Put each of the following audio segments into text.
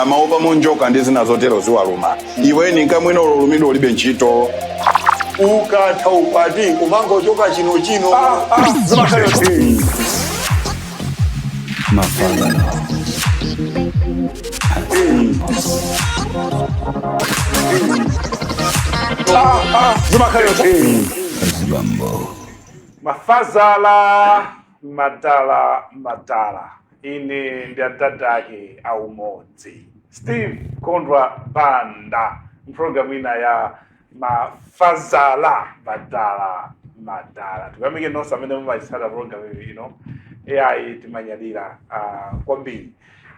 Amaopa monjoka ndi zina zotero ziwaluma. Iwe ninkamwino ulumidwe ulibe ntchito. Ukatha ukwati umangochoka chino chino zimakhala. Mafazala. Zimakhala. Azibambo. Mafazala madala madala, ine ndi adadake aumodzi Steve Kondwa Banda, mpulogalamu ina ya Mafazala Madala Madala. Tikuyamike nonse amene mumayitsata pulogalamu ino ai, timanyadira kwambiri.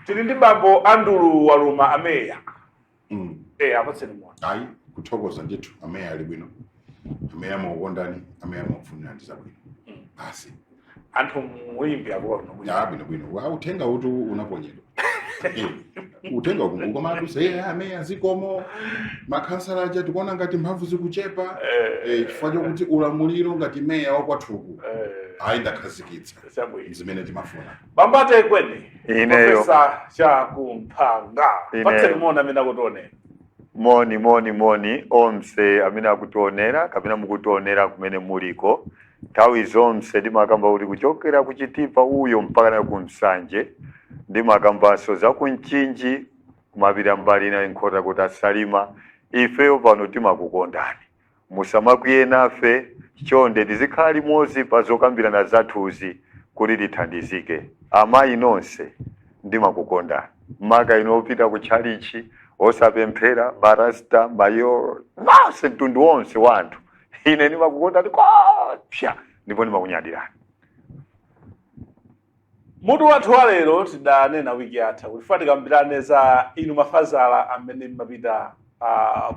Tili ndi bambo Andulu Waluma, ameya. Apatseni moni. Ayi, kuthokoza ndithu. Ameya ali bwino, ameya amakukondani, ameya amakufunira ndi zabwino basi. Anthu mulimbi akuona bwino. Ya, bwino bwino. Wa uthenga utu unaponyedwa. Uthenga ukumbuka madusa ameya zikomo, makhansala aja tikuona ngati mphamvu zikuchepa chifukwa chokuti ulamuliro ngati meya wakwathuku ayi, ndakhazikitsa Chabwino. zimene timafuna. Bambo Atekweni. Ineyo. Profesa Chakumphanga. Ineyo. Patseni moni amene akutionera. Moni, moni, moni onse amene akutionera kapena mukutionera kumene muliko. Nthawi zonse ndimakamba kuti kuchokera kuchitipa uyo mpaka na ku Msanje, ndimakambanso za ku Mchinji, kumapita mbali ina Nkhotakota, Salima. Ifeyo pano timakukondani, musamakwiye nafe chonde, tizikhala limodzi pa zokambirana zathuzi kuti tithandizike. Amayi nonse ndimakukondani, maka ino opita ku tchalichi, osapemphera, barasta mayo, nonse mtundu wonse wa anthu, ine ndimakukondani kopsa ndipo ndimakunyadirani. Mutu wathu wa lero tidanena wiki yatha kuti funa tikambirane za inu mafazala amene mmapita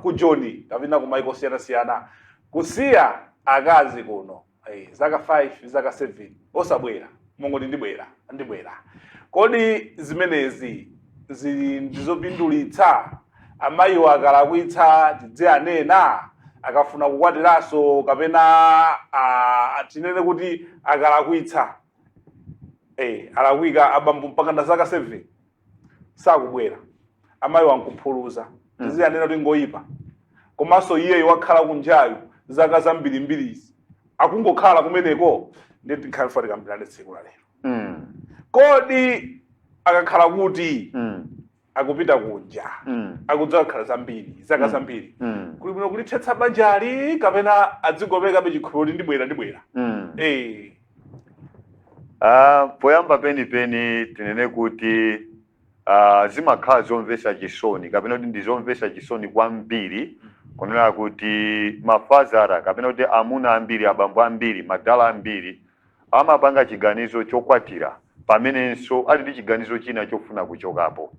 ku Joni kapena ku maiko osiyanasiyana, kusiya akazi kuno zaka 5, zaka 7 osabwera, mungoti ndibwera, ndibwera. Kodi zimenezi zili ndizopindulitsa? Amayiwo akalakwitsa tidzianena? Akafuna kukwatiranso kapena tinene kuti akalakwitsa, alakwika abambo mpaka na zaka 7 sakubwera, amayi wankuphuluza, tiziyanena kuti ngoyipa? Komanso iyeyo wakhala kunjayo zaka zambirimbirizi, akungokhala kumeneko, ndi tinkhale tikambirane tsiku la lero. Kodi akakhala kuti akupita kunja, akudzakhala zambiri, zaka zambiri, kuli bwino kulithetsa banjali kapena adzingopekabe chikhulupiriro kuti ndibwera, ndibwera? Ah, poyamba penipeni tinene kuti zimakhala zomvetsa chisoni kapena kuti ndi zomvetsa chisoni kwambiri kunena kuti mafazara kapena kuti amuna ambiri, abambo ambiri, madala ambiri amapanga chiganizo chokwatira pamenenso ali ndi chiganizo china chofuna kuchokapo.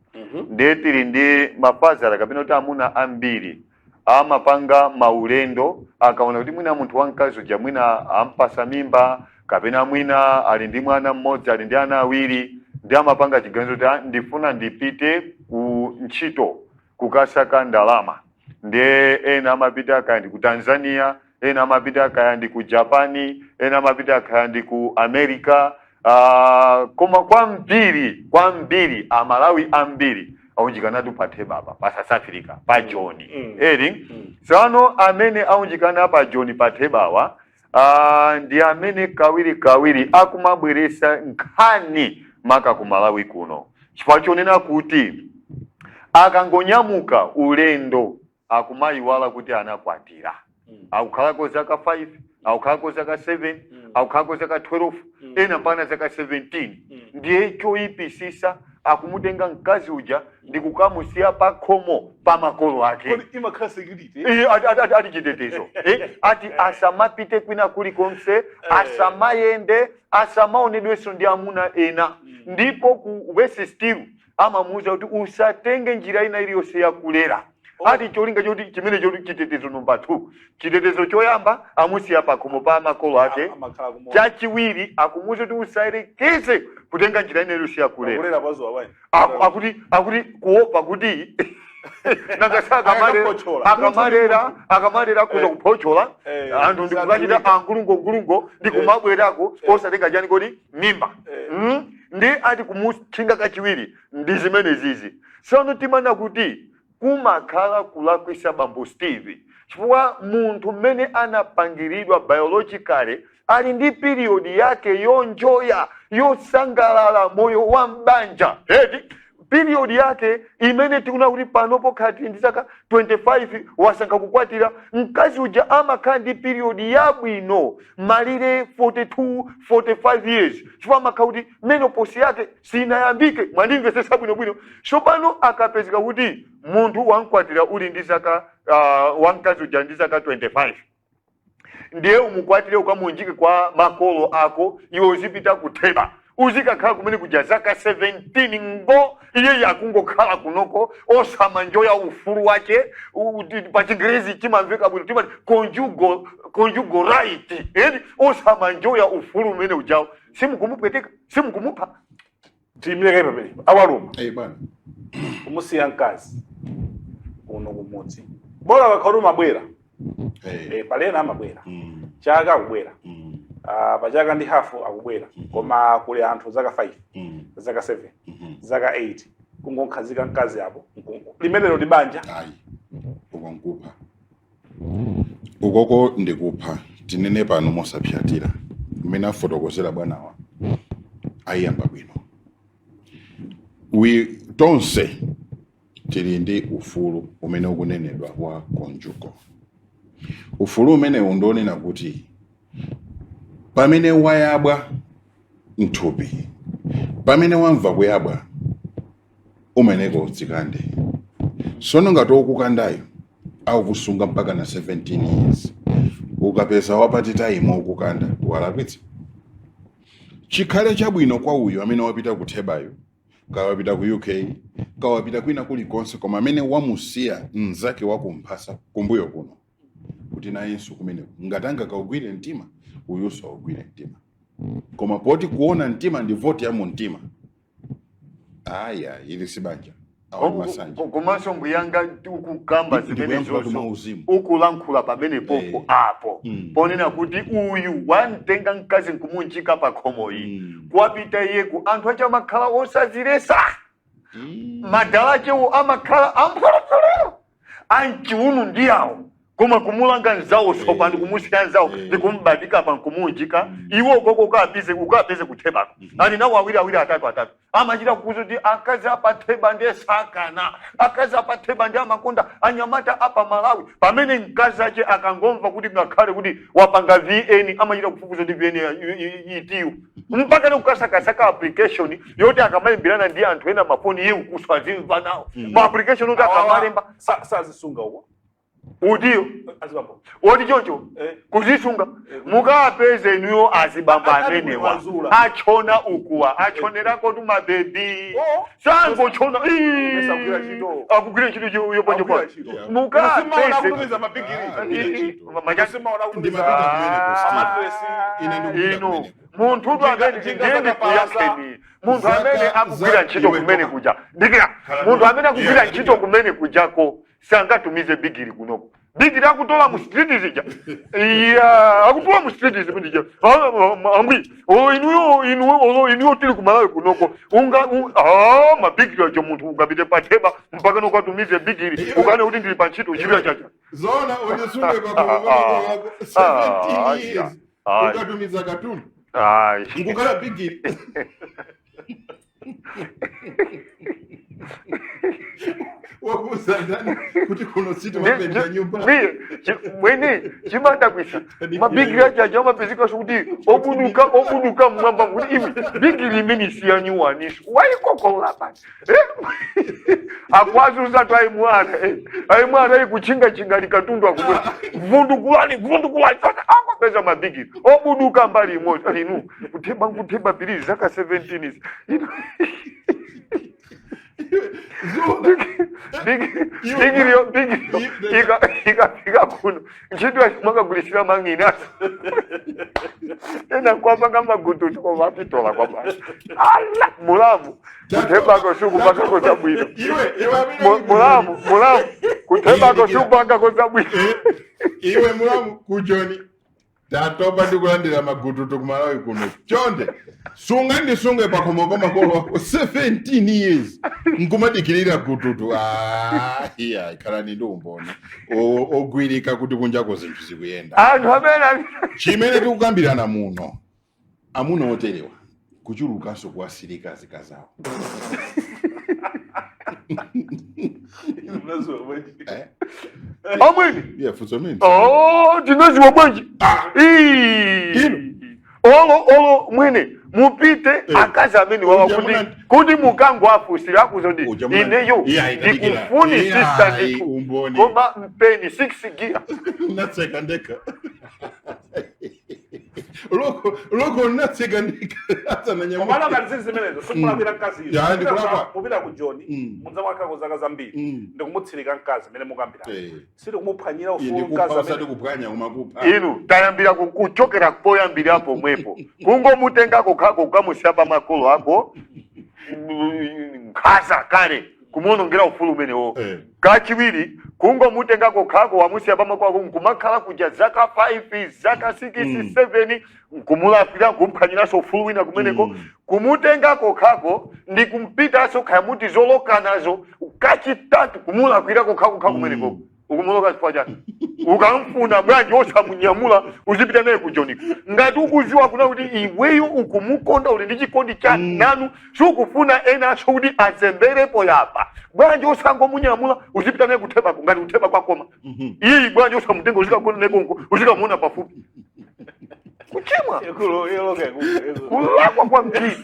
Ndiye tili ndi mafazara kapena kuti amuna ambiri amapanga maulendo akaona kuti mwina munthu wamkazi uja mwina ampasa mimba kapena mwina ali ndi mwana mmodzi, ali ndi ana awiri, ndi amapanga chiganizo kuti, "Ah, ndifuna ndipite ku ntchito kukasaka ndalama." Ndiye ena amapita kaya ndi ku Tanzania, ena amapita kaya ndi ku Japani, ena amapita kaya ndi ku America. Koma kwambiri kwambiri Amalawi ambiri aunjikanatu pa Thebapa, pa South Africa, pa Joni. Eri tsano amene aunjikana pa Joni, pa Thebawa, ndi amene kawiri kawiri akumabweresa nkhani maka ku Malawi kuno, chifukwa chonena kuti akangonyamuka ulendo akumayiwala kuti anakwatira. Akukhalako zaka 5, akukhalako zaka 7, akukhalako zaka 12, ena mpaka zaka 17. Ndiye choyipisisa, akumutenga mkazi uja ndi kukamusiya pa khomo pa makolo ake. Kodi imakhala security? Ati chitetezo, ati asamapite kwina kulikonse, asamayende, asamaonedwenso ndi amuna ena. Ndipo ku West Steel amamuwuza kuti usatenge njira ina iliyonse yakulera, ati cholinga choti chimene choti chitetezo number 2. Chitetezo choyamba, amusiya pakhomo pa makolo ake. Amakhala kumo. Chachiwiri, akumuwuza kuti usayerekeze kutenga njira ina iliyonse yakulera. Kulera pazuwa bwanji? Akuti kuopa kuti nangasa akamalera Akaphochola. akamalera kuza kuphochola anthu ndikukachita sadziwika. angulungo ngulungo ndikumabwerako osatenga chani kodi mimba. Eh. Ndi ati kumutchinga kachiwiri ndi zimene zizi. Sono timanena kuti kumakhala kulakwisa, bambo Steve, chifukwa munthu mmene anapangiridwa biologically ali ndi period yake yonjoya, yosangalala moyo wa mbanja, eti? Period yake imene tikuona kuti panopo khati ndi zaka 25, wasankha kukwatira mkazi uja, amakhala ndi period yabwino malire 42, 45 years, chifukwa amakhala kuti menopause yake sinayambike. Mwandimvetsetsa bwinobwino? So pano akapezeka kuti munthu wankwatira uli ndi zaka wamkazi uja ndi zaka 25, ndiye umukwatire, ukamunjike kwa makolo ako, iwe uzipita kutheba, uzikakhala kumene kuja zaka 17, ngo iye yakungokhala kunoko osamanjoya ufulu wache. Pa Chingerezi chimamveka bwino, timati conjugal right, eti? Osamanjoya ufulu umene ujawo, simukumupweteka? Simukumupha? Tiyimire pamene awaluma. Eh, bwana. Kumusiya mkazi kuno kumudzi, bola kakhala umabwera. Palena amabwera chaka akubwera, pachaka ndi hafu akubwera, koma kuli anthu zaka 5, zaka 7, zaka 8, kungokhazika mkazi apo, limenelo ndi banja? Ayi, uko nkupha, ukoko ndikupha. Tinene pano mosapyatira, mmene afotokozera bwanawa ayiyamba bwino. We tonse tili ndi ufulu umene ukunenedwa wa conjugal. Ufulu umenewu ndionena kuti pamene wayabwa mthupi, pamene wamva kuyabwa, umeneko udzikande. Sono ngati wokukandayo akukusunga mpaka na 17 years, ukapeza wapati time wokukanda, walakwitsa. Chikhale chabwino kwa uyu amene wapita kuthebayo, kawapita ku UK, kawapita kwina kulikonse, koma amene wamusiya mnzake wakumphasa kumbuyo kuno, kuti nayenso kumeneko ngati angakaugwire mtima, uyunso augwire mtima. Koma poti kuona mtima ndi voti ya mumtima, aya, ili si banja, awa ndi masanja. Komanso mbuyanga, ukukamba zimene Ndikuyankhula zonso mauzimu. Ukulankhula pamene popo apo ponena kuti uyu wamtenga mkazi nkumunjika pa khomoyi, kuwapita iyeku, anthu acho amakhala osazilesa. Madala achewo amakhala ampholophololo, amchiunu ndi awo, koma kumulanga nzawo tsopano, kumusiya nzawo ndikumbatika pa nkumunjika, iwo ukoko ukapeze kuthebako ali nawo awiri awiri, atatu atatu, amachita kukuza kuti akazi apatheba ndi sakana, akazi apatheba ndi amakonda anyamata apa Malawi. Pamene mkazi ache akangomva kuti ngakhale kuti wapanga VN, amachita kufufuza kuti VN itiyo, mpaka nekukasakasaka application yoti akamayimbirana ndi anthu ena mafoni, iye ukuso azimva nawo ma application oti akamalemba. Sazisunga uko. Utiyo? Azibambo. Oti choncho kuzisunga, mukapeze inuyo azibambo amenewa achona ukuwa, achonerako tu mabebi. Oh. Sangochona. Mesagwira ntchito. Akugwira ntchito Akugwira yoponjopa. ntchito. Simaona Mukapeze kutumiza mabigiri. Machasi- Simaona kutumiza Ndimapita kumeneko, Steve. amatresi. Ine ndikupita Inu kumeneko. munthu tu amene Njinga ndiye zakapalasa. ndikuyankheni, munthu amene akugwira ntchito iwe kumene toka. kuja, ndikira, munthu amene akugwira ntchito kumene kujako sangatumize bigiri kunoko. Bigiri akutola mu street zija, iya, akutola mu street zija. Ambwi o inuyo, inuyo olo inuyo tili kumalawi kunoko unga mabigiri ajo, munthu ungapite patheba mpaka nokatumize bigiri ukane kuti ndili pa ntchito chipya chacha? Zona ujisunge pakomo wako 17 years, ukatumiza katundu Ayi. nkukhala bigiri. Wakuuza ndani kuti kuno siti mapenda nyumba? Ndiye mwene chimadakwisa, mabigiri acho acho amapezekaso kuti obuduka obuduka mmwamba, kuti iwe, bigiri imene isiyanyuwaniso waikokola pano akwazuza tu aimwana aimwana ayi kuchinga-chinga likatundu, akubwera vundukulani vundukulani, akapeza mabigiri obuduka mbali imodzi. Inu kutheba nkutheba pili zaka 17 izi. Inu bigiriyo bigiriyo ikafika kuno, ntchito yacho mwakagulisira mang'ina ena kwapanga magututu, koma apitola kwabasi. Ala mulamu, kuthebako sikupangako zabwino. Iwe, iwe amene Mulamu, mulamu, kuthebako sikupangako zabwino. Iwe mulamu, kujoni. Tatopa ndi kulandira magututu kumalawi kuno. Chonde, sungandisunge pakhomo pa makolo ako 17 years nkumadikirira gututu. Ah, iya, khalani ndi umboni ogwirika kuti kunjako zinthu zikuyenda. Anthu amene Chimene tikukambirana muno, amuna oterewa kuchulukanso kuwasirika azikazawo. Eh? Amwene. Yeah, funso limene. Oh, ndinaziwa bwanji. Ii. Inu. Olo olo mwene mupite akazi amene wawa Uja kuti muna- kuti mukangoafunsira akuza kuti Uja muna- ineyo Iya, itadikira. ndikufunisisa Iya, ndithu umboni. koma mpeni 6 gear. Natseka ndekha. Loko loko natseka ndekha. Asananyamuke. Komano ngati zili zimenezo sikulakwira mkazi izo. Ya, ndikulakwa. Kupita ku Joni mudzawakhala zaka zambiri ndikumutsirika mkazi mmene mukambira. Sitikumuphwanyira ufulu Ndikupha mkazi usati amene kuphwanya umakupha. Inu tayambira kuchokera poyambira pomwepo kungomutenga kokhako kukamusiya pa makolo ako nkhaza kale kumuonongera ufulu umenewo. Kachiwiri kungomutenga kokhako wamusiya pa makolo ako nkumakhala kuja zaka 5 zaka 6 7 nkumulakwira nkumphwanyiranso ufulu wina kumeneko. Kumutenga kokhako ndi kumpitanso khayamuti zolokanazo kachitatu kumulakwira kokhako kha kumeneko. Ukumuloka chifukwa chani? Ukamfuna bwanji osamunyamula uzipita naye kujoniko ngati ukuziwa kuna kuti iweyo ukumukonda uli ndi chikondi cha nanu sukufuna enanso kuti azemberepo yapa bwanji osangomunyamula uzipita naye kuthebako ngati kutheba kwakoma iyi bwanji osamutenga uzikagona naye konko uzikamuona pafupi kuchimwa kulakwa kwambiri.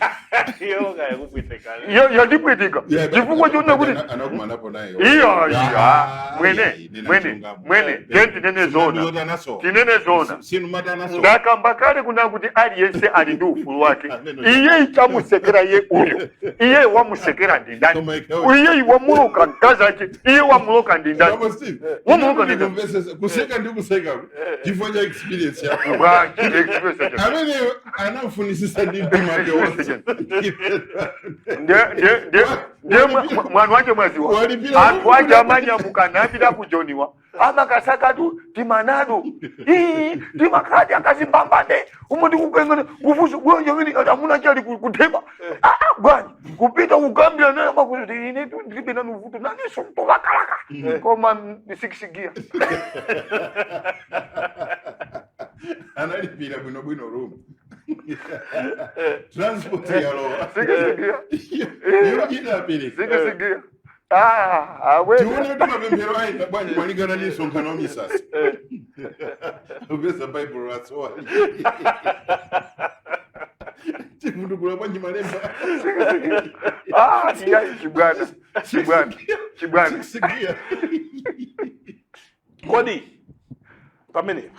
Yandipwitika chifukwa chonena kuti anakumanapo naye. Iya, iya, mwene mwene mwene then tinene zona tinene zona Sinumati ndakamba kale kuna kuti aliyense ali ndi ufulu wake. Iye ichamusekera iye uyo iye wamusekera ndi ndani? Iye wamuloka mkazi ake iye wamuloka ndi ndani? Wamuloka ndi ndani? Kuseka ndi kuseka chifukwa cha experience yako. Bwanji, experience yake. Amene anamufunisisa ndi mtima wake wonse. Ndiye mwana wake mwaziwa Walipira anthu aja amanyamuka napita kujoniwa amakasakatu timanado ii timakhadi akazimbambane umo ndikukengene kufusa bwanja amene amuna chali kutheba. Ah, ah, bwanji kupita kugambira naye makuti ine tu ndilibe nanu vuto nanenso mtolakalaka koma ni six gear. Analipira bwinobwino room, transport yalowa. Six gear. Yochita Six gear, ah, awene. Tione kuti mapemphero ayenda bwanji malingana ndi msonkhano wa misasa. Upeza Baibulo lasowa, tivundukula bwanji malemba? Ah, iya, chibwana chibwana chibwana. Six gear. Kodi pamenepa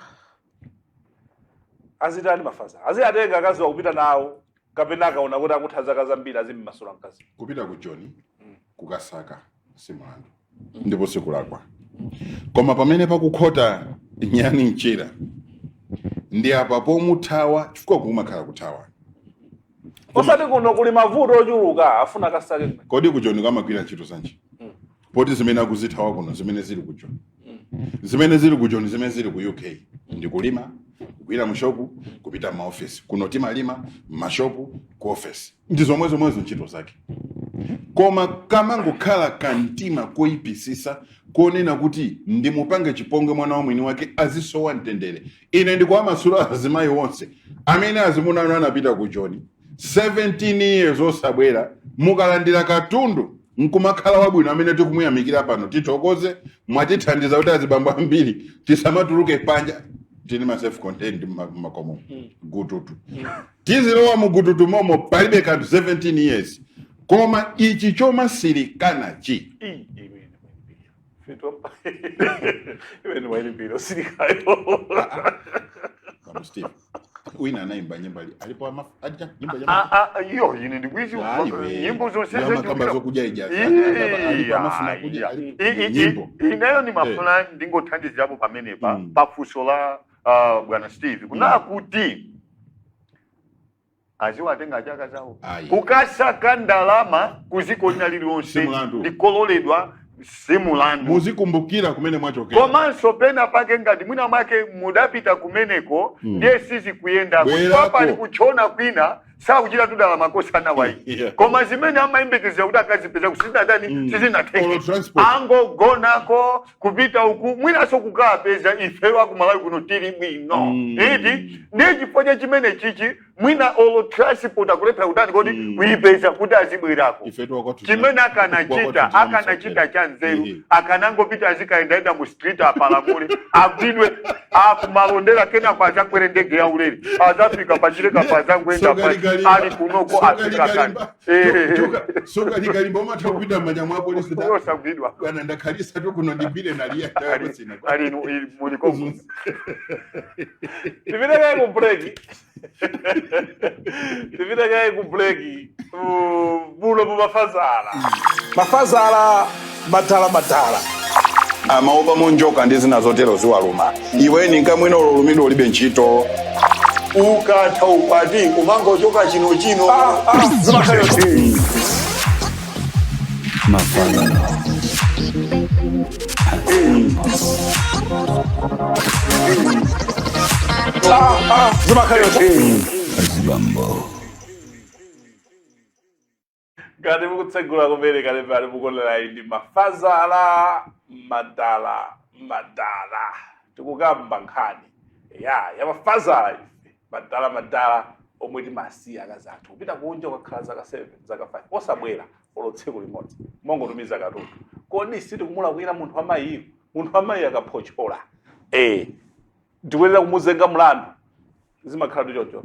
azitani mafaza? Aziatenga akazi wakupita nawo kapena akaona kuti akutha zaka zambiri azimmasula mkazi? Kupita ku Joni kukasaka si mlandu ndipo sikulakwa, koma pamene pakukhota nyani mchira ndi apa pomuthawa, chifukwa kumakhala kuthawa. Osati kuno kuli mavuto ochuluka, afuna kasake. Kodi ku Joni kamagwira ntchito zanji poti zimene akuzithawa kuno zimene zili ku Joni, zimene zili ku Joni, zimene zili ku UK ndi kulima, kugwira mushopu, kupita maofesi? Kuno timalima, mashopu, ku ofesi, ndi zomwe zomwezo ntchito zake. Koma kamangokhala kamtima koyipisisa konena kuti ndimupange chipongwe mwana wa mwini wake azisowa mtendere. Ine ndikuwamasula azimayi onse amene azimuna anu anapita ku Joni 17 years osabwera. Mukalandira katundu nkumakhala wabwino amene tikumuyamikira pano, tithokoze, mwatithandiza kuti azibambo ambiri tisamatuluke panja tili ma self contained mmakomo. Gututu tizilowa mu gututu momo palibe kanthu 17 years, koma ichi chomasilikana chi Imene fito imene mwayilipira sirikayo. Bambo Steve, wina anayimba nyimbo alipo adija nyimbo ya Ah, ah, iyo ine ndikuiziwa. Ayi, we. Nyimbo zonse Yamakamba zokudya ija. Alipo amafuna kudya, nyimbo. Ineyo ndimafuna ndingothandizirapo pamenepa pafunso la bwana Steve kunaa kuti aziwatenga chaka zawo Ayi. kukasaka ndalama kuziko lina lililonse Si mulandu. likololedwa. Si mulandu. Muzikumbukira kumene mwachokera. Komanso pena pake ngati mwina mwake mudapita kumeneko ndiye sizikuyendako, Bwerako. chifukwa pali kutchona kwina sakuchita tudala makosana wayi, koma zimene amayembekezera kuti akazipeza kusizinatani, sizinatheke. Olo transport. Angogonako kupita uku, mwinanso kukapeza ifeyo akumalawi kuno tili bwino, iti ndiye chifukwa cha chimene chichi mwina olo transport akulephera kutani kodi kuyipeza kuti azibwerako. Ifetu wakwathu Chimene akanachita, wakwathu akanachita cha nzeru, akanangopita azikayendayenda mu street, apalamule, agwidwe akumalondera, kenako azakwere ndege ya ulere, azafika pachileka pazangoenda pasi ali kunoko afika kale. Soka likalimba umatha kupita m'manja mwa polisi Osagwidwa. Bwana, ndakhalisa tu kuno, ndigwire naliya. Ali ali muliko. Tipite kaye ku break, tipite kaye ku break muno mumafazala. Mafazala madala madala. Amaopa munjoka ndi zina zotero ziwaluma. Iwe ninkamwino ulumidwe ulibe ntchito. Ukatha ukwati umangochoka chino chino. Zimakhala. Mafalala. Zimakhala. Azibambo. Ngati mukutsegula kumene kalembe ali mukuonera ndi mafazala madala madala. Tikukamba nkhani ya mafazala, ife madala madala omwe timasiya akazi athu kupita kunja kukakhala zaka 7, zaka 5, osabwera olo tsiku limodzi, mongotumiza katundu. Kodi sitikumulakwira munthu wamayiyo? Munthu wamayi akaphochola, ndikuyenera kumuzenga mlandu? Zimakhala ndi choncho.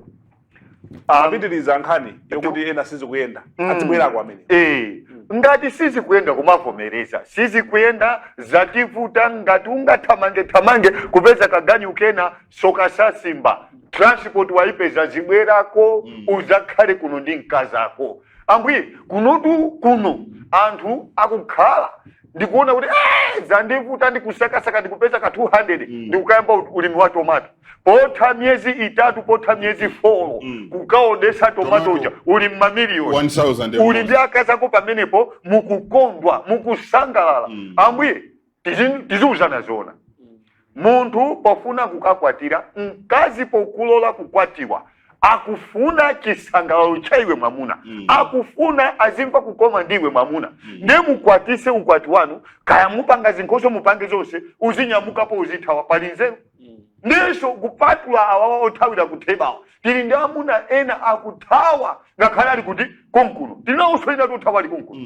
Apitiriza nkhani yokuti ena sizikuyenda, azibwerako amene. Ngati sizikuyenda, kumavomereza sizikuyenda, zativuta. Ngati ungathamange thamange kupeza kaganyu kena, soka sasimba, transport waipeza, zibwerako, uzakhale kuno ndi mkazako. Ambuye, kunotu kuno anthu akukhala ndikuona kuti zandivuta, ndikusakasaka, ndikupeza ka 200, ndikukayamba ulimi wa tomato. Potha miyezi 3, potha miyezi 4, kukaonesa tomato uja uli mmamiliyoni. 1000. Uli ndi akazako pamenepo, mukukondwa, mukusangalala. Ambuye, tiziuzana zona. Munthu pofuna kukakwatira mkazi, pokulola kukwatiwa, akufuna chisangalalo cha iwe mwamuna, akufuna azimva kukoma ndiwe mwamuna. Ndiye mukwatise ukwati wanu, kaya mupanga zinkhoso, mupange zonse, uzinyamukapo uzithawa, pali nzeru. Ndiso kupatula awawa othawira kuthebawa, tili ndi amuna ena akuthawa ngakhale ali kuti konkuno. Tinawonso ina tothawa ali konkuno,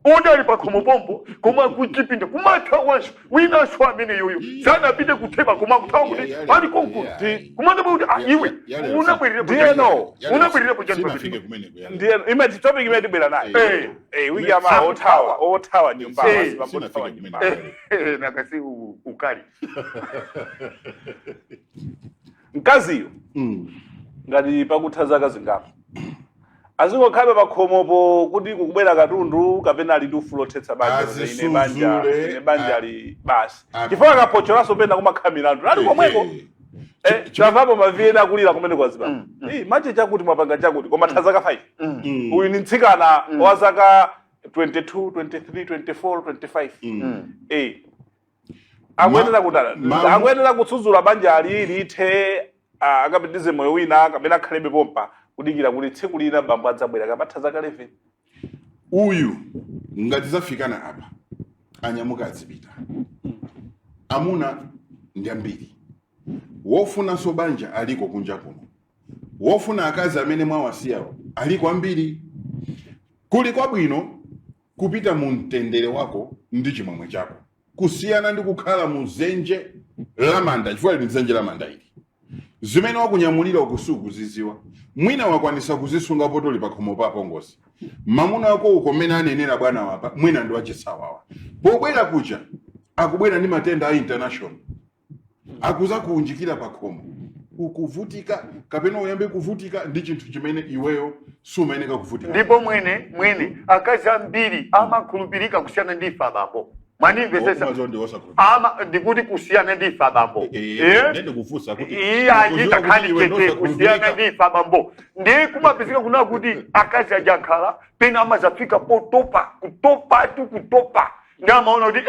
oti ali pakhomo pompo koma kuchipinda kumathawanso. Winanso amene yoyo sanapite kutheba koma akuthawa kuti ali konkuno, kumanda kuti, ah, iwe unabwerera Ndiyeno. unabwerera kuchani? Sinafike kumeneko yale. Ndiye imene topic imene tibwera nayo. Wiki ama othawa, othawa nyumba, azibambo othawa Sinafike nyumba. kumeneko. Nakasi ukali. Mkaziyo ngati pakutha zaka zingapo azingokhala pakhomopo kuti kukubwera katundu, kapena ali ndi ufulu othetsa banja? Ine banja, Azisuzule, ine banja li basi. chifukwa akaphocholanso pena kumakhala milandu ali komweko. Tamvapo mavi ena akulira kumene kwazipa manje chakuti mwapanga chakuti, koma tha zaka 5. Uyu ni mtsikana wa zaka 22, 23, 24, 25. Akuyenera kutala, akuyenera kutsudzula banja ali lithe, akapitirize moyo wina, kapena akhalebe pompa kudikira kuti tsiku lina bambo adzabwera kapatha zaka 11? Uyu ngati zafikana apa, anyamuka azipita. Amuna ndi ambiri wofunanso banja aliko kunja kuno, wofuna akazi amene mwawasiyawo aliko ambiri. Kuli kwabwino kupita mu mtendere wako ndi chimwemwe chako kusiyana ndi kukhala mu zenje la manda, chifukwa lili dzenje la manda ili. Zimene wakunyamulira ukusukuziziwa, mwina wakwanisa kuzisunga potoli pakhomo pa apongozi. Mamuna wako uko, mmene anenera bwana wapa, mwina ndi wachisawawa. Pobwera kuja akubwera ndi matenda a international, akuza kuunjikira pakhomo, ukuvutika kapena uyambe kuvutika ndi chinthu chimene iweyo sumayeneka kuvutika. Ndipo mwene mwene akazi ambiri amakhulupirika kusiyana ndi ife abambo. Mwanimvesesa? Umazo ndi wosakhulupirika. Ama ndikuti kusiyana ndi ife abambo. Ndende kufunsa kuti Iye achita ukuziwa kuti khali iwe chete ndosakhulupirika. kusiyana ndi ife abambo. Ndiye kumapezeka kuna kuti akazi ajakhala pena amazafika potopa, kutopa tu, kutopa. Ndi amaona kuti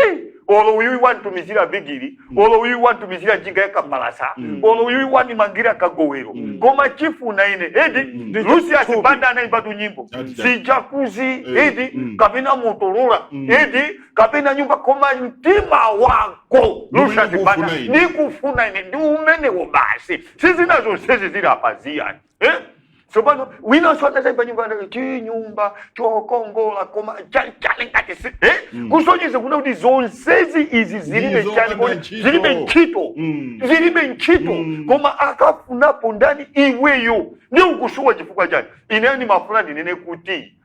olo uyu wantumizira bigiri, olo uyu wantumizira njinga yakapalasa, olo uyu wandimangira kagowero, koma chifuna ine edi. Lucius Banda anaimba tu nyimbo Ati si jacuzzi edi kapena Motorola edi kapena nyumba, koma mtima wako Ndimene Lucius Banda ndikufuna ine. Ndikufuna ine ndi umenewo basi, sizina zonsezi zili apa ziyani, eh? Tsopano winanso atazaimba nyumba anati chinyumba chokongola koma chali ngati si eh? Kusonyeza kuna kuti zonsezi izi zilibe Ndizo chani panda kodi ntchito. Zilibe ntchito, zilibe ntchito. Koma akafunapo ndani? Iweyo ndi ukusowa chifukwa chani? Ineyo ndimafuna ndinene kuti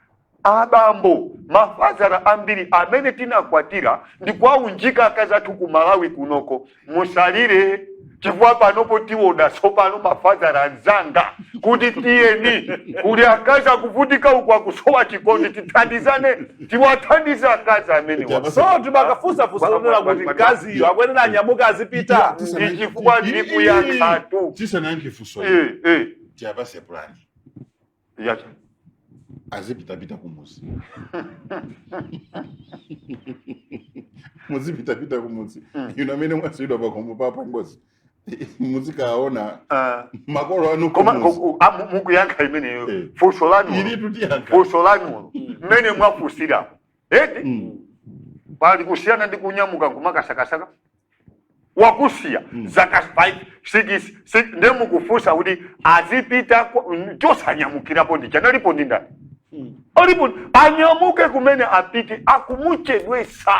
abambo, mafazara ambiri amene tinakwatira ndi kwaunjika akazi athu ku Malawi kunoko, musalire chifukwa panopo tiwoda tsopano mafazara anzanga kuti tiyeni kuli akazi akuvutika uku, akusowa chikondi, tithandizane, tiwathandize akazi amenewa. So timakafunsafunsa lonena kuti mkaziyo akuyenera anyamuke azipita. Ndi chifukwa ndikuyankhatu. Tisanayankhe funso, tiyapase plan. Yacha. Azipitapita kumuzi, muzipitapita kumuzi ino amene mwasiyidwa pakhomo pa apongozi, muzikaona makolo anu Koma kumuzi. mukuyankha imeneyo funso lanu Ili tutiyankha. Funso lanulo mmene mwafunsira eti pali kusiyana ndi kunyamuka nkumakasakasaka. Wakusiya zaka 5 6 6, nde mukufunsa kuti azipita chosanyamukirapo ndi chani? Alipo ndi ndani? Alipo anyamuke kumene apite, akumuchedwesa.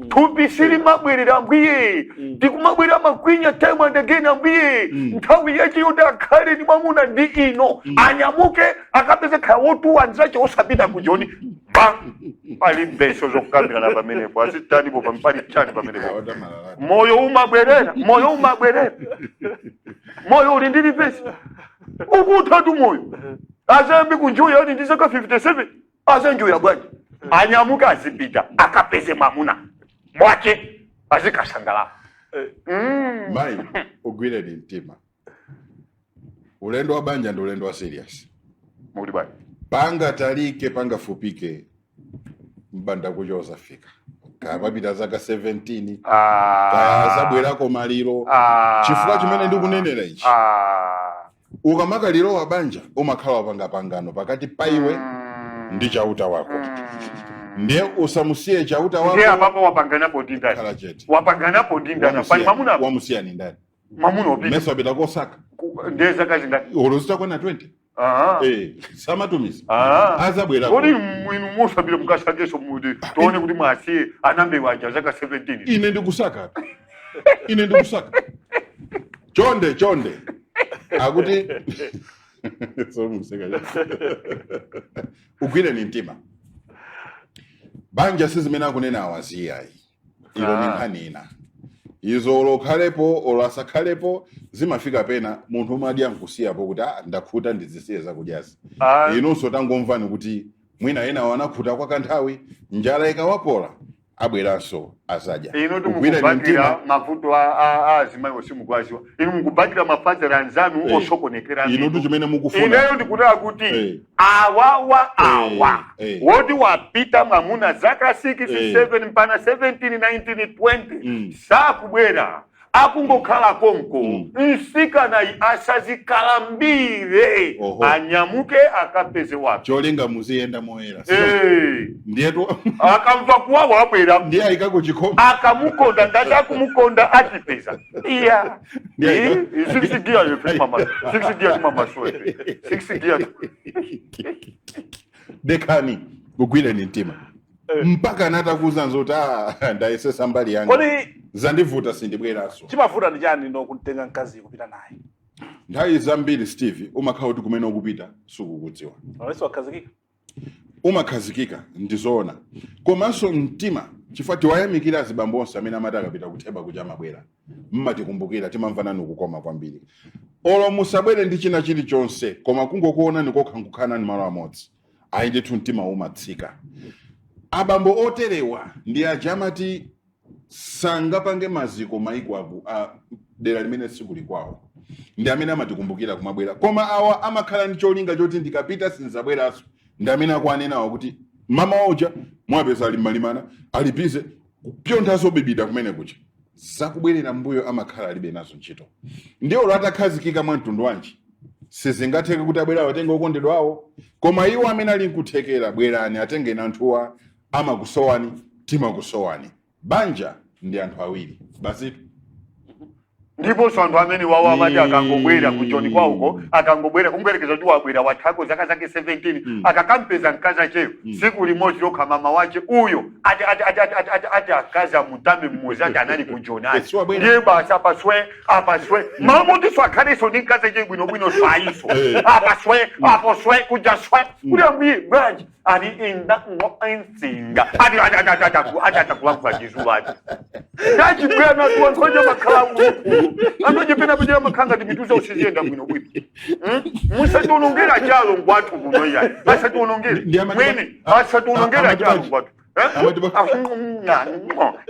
Thupi silimabwerera ambuye, tikumabwerera makwinya time and again ambuye. Nthawi yache yoti akhale ndi mwamuna ndi ino, anyamuke akapeze khala wotuwa nzache osapita kujoni ba palibenso zokukambirana pamenepo, azitanipo pali chani pamenepo? Awatamalalata. Moyo umabwerera, moyo umabwerera, moyo uli ndi reverse, ukuthatu moyo. Azambi kunjuya ali ndi zaka 57, azanjuya bwanji? Anyamuka azipita akapeze mwamuna mwache azikasangalala. Mayi, ugwireni mtima, ulendo wa banja ndi ulendo wa serious. Mukuti bwanji? Panga talike, panga fupike, mbanda kucha uzafika, kaya papita zaka 17, kaya zabwerako maliro. Chifukwa chimene ndikunenera ichi, ukamakalirowa banja umakhala wapanga pangano pakati pa iwe ndi Chauta wako, ndiye usamusiye Chauta Ndiye wako. apapo wapanganapo ndi ndani? Khala chete. Wapanganapo ndi ndani? Pali mwamuna. Wamusiya ni ndani? Mwamuna wapita. Meso apita kosaka. Ndiye zaka zingati? Olo zitakwana 20. Samatumiza. Azabwerako. Kodi mwinu musapite mukasakeso muti tione kuti mwasiye anambe waja zaka 17? Ine ndikusaka, ine ndikusaka, chonde chonde, akuti so museka. Ugwire ni mtima, banja si zimene akunena awaziyayi, ilo ni nkhani ina izo. Olo ukhalepo olo asakhalepo, zimafika pena munthu umadya nkusiyapo kuti ah, ndakhuta, ndizisiye zakudyazi. Inunso tangomvani kuti mwina ena wanakhuta kwa kanthawi, njala ikawapola abweranso azadya. Inu Ugwire ni timukubakira mtima. Mavuto a azimayi osimukuwaziwa inu, mukubakira mafazera anzanu osokonekera Inu mitu. tu chimene mukufuna. Ineyo ndikunena kuti awawa awa woti wapita mwamuna zaka 6, 7 mpana 17, 19, 20, sakubwera, akungokhala konko, msikanayi asazikalambire. Anyamuke akapeze wake. Cholinga muziyenda moyera. Ndiyetu. Akamva kuwawa abwera. Ndiye ayikako chikhoma. Akamukonda, ngati akumukonda atipeza iya. Ndiye. Six gear yefe mama, six gear mama, swefe six gear. Dekani, ugwireni mtima mpaka anatakuza nzoti ah, ndayesesa mbali yanga, Kodi zandivuta, sindibweranso. Chimavuta ndi chani no kutenga mkazi kupita naye? Nthawi zambiri, Steve, umakhala kuti kumene ukupita sukukudziwa. Alonso wakhazikika. Umakhazikika, ndizoona, komanso mtima, chifukwa tiwayamikira azibambo onse amene amati akapita kutheba kuja amabwera, mmatikumbukira, timamva nanu kukoma kwambiri. Olo musabwere ndi china chilichonse, koma kungokuonani kokha nkukhala nanu malo amodzi, ayi ndithu, mtima umatsika. Abambo oterewa ndi aja amati sangapange maziko maiko aku a dera limene sikuli kwawo, ndi amene amatikumbukira kumabwera. Koma awa amakhala ndi cholinga choti ndikapita sinzabweranso, ndi amene akuanenawo kuti mama uja mwapeza ali mmalimana, ali busy. Kupyontha zobibida kumene kuja, zakubwerera mbuyo amakhala alibe nazo ntchito. Ndiye olo atakhazikika mwa mtundu wanji, sizingatheke kuti abwera atenge okondedwa awo. Koma iwo amene ali nkuthekera, bwerani, atengeni anthuwa, amakusowani, timakusowani. Banja ndi anthu awiri basitu. Ndiponso anthu amene wawo amati akangobwera kuJoni kwawuko, akangobwera, kungoyerekeza kuti wabwera, wathako zaka zake 17, akakampeza mkazi acheyo siku limodzi lokha, mama wache uyo ati ati ati ati ati ati ati akazi amutame mmuzi, ati anali kuJoni ati. Siwabwera. Ndiye basi, apaswe apaswe, mamotiso akhalenso ndi mkazi ache bwinobwino, swayiso. Apaswe aposwe kuja swe kuti ambuye bwanji ani inda ngo insinga ati ati ati ati ati ati ati akulankhula Chizulu, ati ndachibwana tu. Anthu aja makhala ulukulu, anthu aja pena pachera makhala ngati mituza usiziyenda bwinobwino. Musationongera chalo ngwathu kuno iyayi, asationongere. Ndi mwene asationongera chalo ngwathu.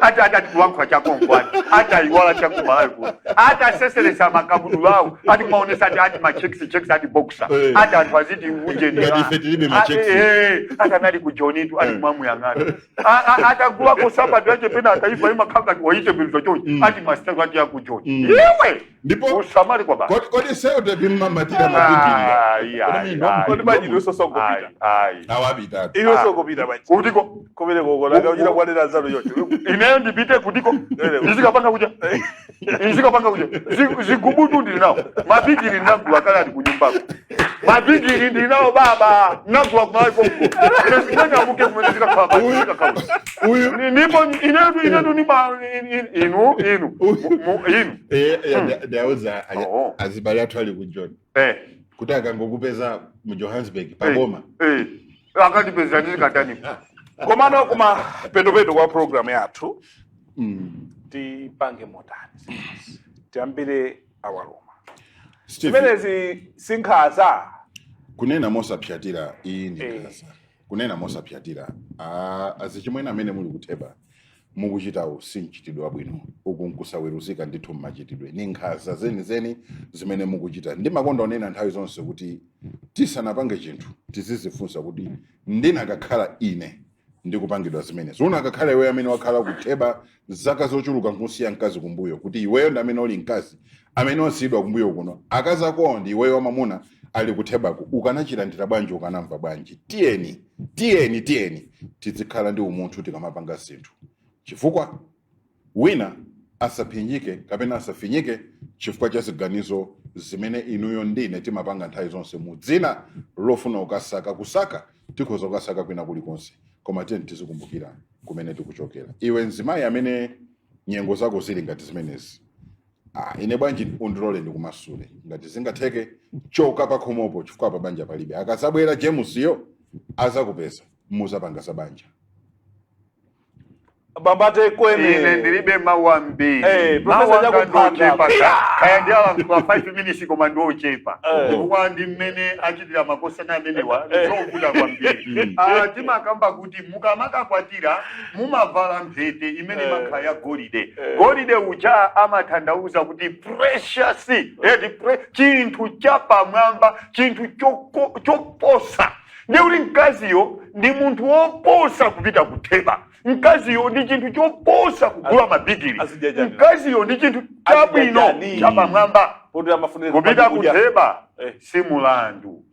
Ati ati ati kulankhula chakonko, ati ati ayiwala chakumalawi kuno, ati aseseresa makabudula awo, ati kumaonesa ati ati ma checks checks, ati boxer. Ati anthu aziti ujeni. Ngati ife tilibe ma checks. Ati anali ku Jonitu, ati kumamuyang'ana atagulako sapato yache, pena akaiva imakhala ngati wayitembenuza chonchi, ati masitatu, ati ya ku Joni. Iwe usamale kwa basi. Kodi sellotape mmamatira mapigirira? Ayi, ayi, ayi. Kodi bwanji iwenso songopita? Ayi. Awapitatu. Iwe songopita bwanji? Kutiko? Kumene koko nanga uchita kwanena nzanu choncho. Ineyo ndipite kutiko? Ndizikapanga kuja, ndizikapanga kuja zigubudu ndili nawo, mabigiri ndinagula kale, ali kunyumbako. Mabigiri ndili nawo baba, ndinagula kumalawi konko. Ine singanyamuke kumene zikakhala basi, zikakhala. Uyu Ndipo inetu nima inu inu inu. Ndauza Oh. azibale athu ali ku John kuti akangokupeza mu Johannesburg paboma. Akandipeza ndizikatani? Komano kuma petopeto kwa program yathu, tipange motani zimenezi? Tiyambire awaluma. Steve, Zimenezi sinkhaza? Kunena mosapyatira, iyi ndi nkhaza. Kunena mosapyatira, azichimwene amene muli kutheba, mukuchitawu si mchitidwe wabwino. Uku nkusaweruzika ndithu mmachitidwe, ni nkhaza zenizeni zimene mukuchita. Ndimakonda onena nthawi zonse kuti tisanapange chinthu tizizifunsa kuti ndinakakhala ine ndikupangidwa zimenezi, unakakhala iweyo amene wakhala kutheba zaka zochuluka nkusiya mkazi kumbuyo, kuti iweyo ndi amene uli mkazi amene wasiyidwa kumbuyo kuno, akazi akowo ndi iweyo wamamuna ali kuthebaku, ukanachilandira bwanji? Ukanamva bwanji? Tiyeni, tiyeni, tiyeni tizikhala ndi umunthu tikamapanga zinthu, chifukwa wina asaphinjike kapena asafinyike chifukwa cha ziganizo zimene inuyo ndine timapanga nthawi zonse mu dzina lofuna kukasaka. Kusaka tikhoza kukasaka kwina kulikonse, koma tiyeni tizikumbukira kumene tikuchokera. Iwe mzimayi amene nyengo zako zili ngati zimenezi, ine bwanji undilole ndikumasule. Ngati zingatheke, choka pakhomopo, chifukwa pa banja palibe. Akazabwera James-yo azakupeza, muzapanga za banja. Bambate kwene. Ine ndilibe mawu ambiri. Professor Mawu anga Nyakuphanga. ndiochepa. Kaya ndialankhula 5 minutes, koma ndiochepa, chifukwa ndi mmene achitira makosana amenewa, ndizovuta kwambiri. Timakamba kuti mukamakakwatira mumavala mphete imene imakhala ya golide. Golide uja amatanthauza kuti precious, chinthu chapamwamba, chinthu choposa. Ndi kuti mkaziyo ndi munthu woposa kupita kutheba, mkaziyo ndi chinthu choposa kugula mabigiri. Azidya chani? Mkaziyo ndi chinthu chabwino, Azidya chani? chapamwamba. Poti amafunira Kupita kudya. kutheba si mulandu,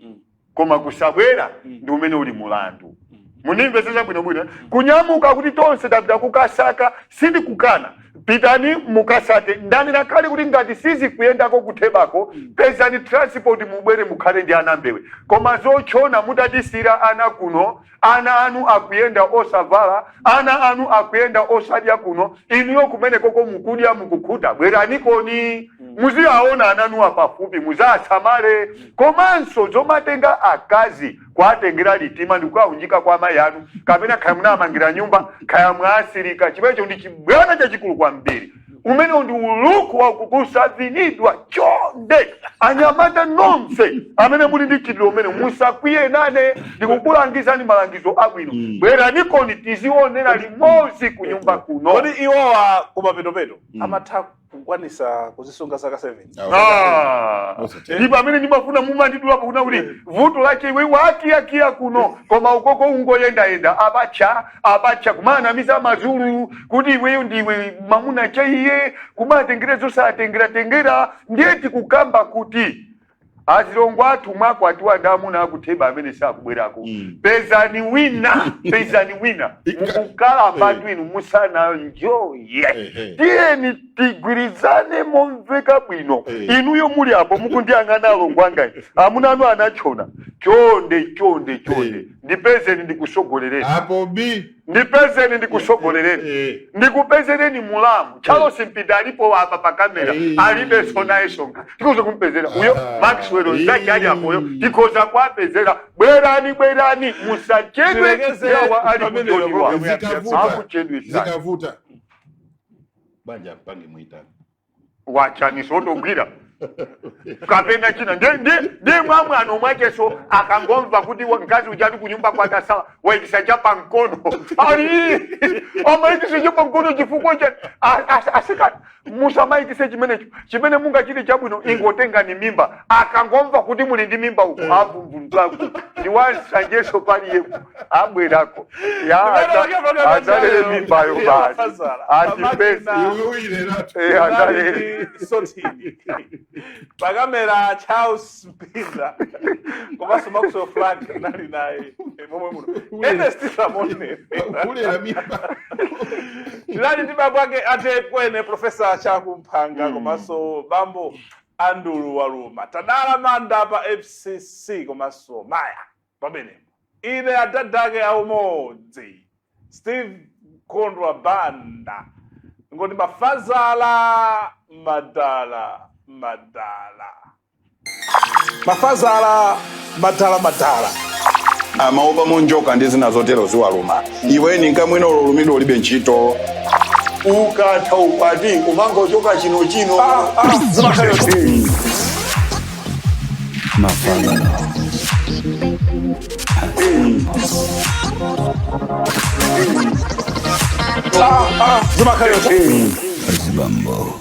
koma kusabwera ndi umene uli mulandu. Munimvetsetsa bwinobwino? Kunyamuka kuti tonse tapita kukasaka, sindikukana, pitani mukasake. Ndanena kale kuti ngati sizikuyendako kuthebako, pezani transport, mubwere mukhale ndi ana mbewe. Koma zochona mutatisira ana kuno, ana anu akuyenda osavala, ana anu akuyenda osadya kuno, inuyo kumene koko mukudya mukukhuta, bweranikoni muziyaona ananuwa pafupi, muzasamale. Komanso zomatenga akazi kuatengera litima ndikukaunjika kwa amayi anu, kapena khaya munamangira nyumba, khaya mwasirika, chimenecho ndi chibwana chachikulu kwambiri. Umenewo ndi uluku wa kusavinidwa. Chonde anyamata nonse amene muli ndi chidwi umene, musakwiye nane, ndikukulangizani malangizo abwino. Bweranikoni tizionera limodzi kunyumba kuno. Kodi iwowa kumapetopeto amatha Kukwanisa kuzisunga zaka 7. Ah, Osati. ndi pamene ndimafuna mumandidulapo kuna kuti vuto lache iwe wakiyakiya kuno, koma ukoko ungoyendayenda, abacha abacha kumanamiza mazulu kuti iweyo ndiwe mamuna chaiye, kumatengera zosatengera-tengera. Ndiye tikukamba kuti azilongo athu mwakwatiwa ndi amuna akutheba amene sakubwerako, pezani wina, pezani wina. Mukukhala patu inu musananjoye. Tiyeni tigwirizane momveka bwino. Inuyo muli apo mukundiyang'ana, alongo angayi, amuna anu anachona, chonde chonde chonde, ndipezeni ndikusogolereni. Apo b Ndipezeni ndikusogolereni. Ndikupezereni mulamu Charles Mpinda alipo apa pa kamera. Alibenso naye songa, tikoza kumpezera uyo. Maxwell zaki ali apoyo, tikoza kuapezera. Bwerani, bwerani, musachedwe. Tilekeze Yawa ali pamene kujoniwa. programu yathu. Zikavuta. Akuchedwesani. Zikavuta banja mpange mwitano. Wachaniso otogwira kapena china ndi mwamwano mwacheso akangomva kuti mkazi uchati kunyumba kwake asala waikisa chapa mkono, ali amaikise chapa mkono chifukwa cha asikana musamaikise chimenecho. Chimene mungachite chabwino, ingotengani mimba. Akangomva kuti muli ndi mimba uko avumbulukako ndi wansanjeso paliyepo abwerako ya adzalere mimbayo basi atipesi. Iwe uyilerato. Adzalere. Sotini pakamera, Charles Mpinda komanso Maxwell Frank nali naye momwe muno, Ernest Ramone. Kulera mimba. Tinali ndi bambo ake atekwene Profesa Chakumphanga komanso bambo Andulu Waluma Tadala Manda pa FCC komanso Maya pamenepo. Ine adadake aumodzi Steve Kondwa Banda ngoti mafazala madala madala, Mafazala madala madala. Amaopa monjoka ndi zina zotero ziwaluma. Iwe ninkamwino ulumidwe ulibe ntchito. Ukatha ukwati umangochoka chino chino. Zimakhala. Mafalala. Zimakhala. Azibambo.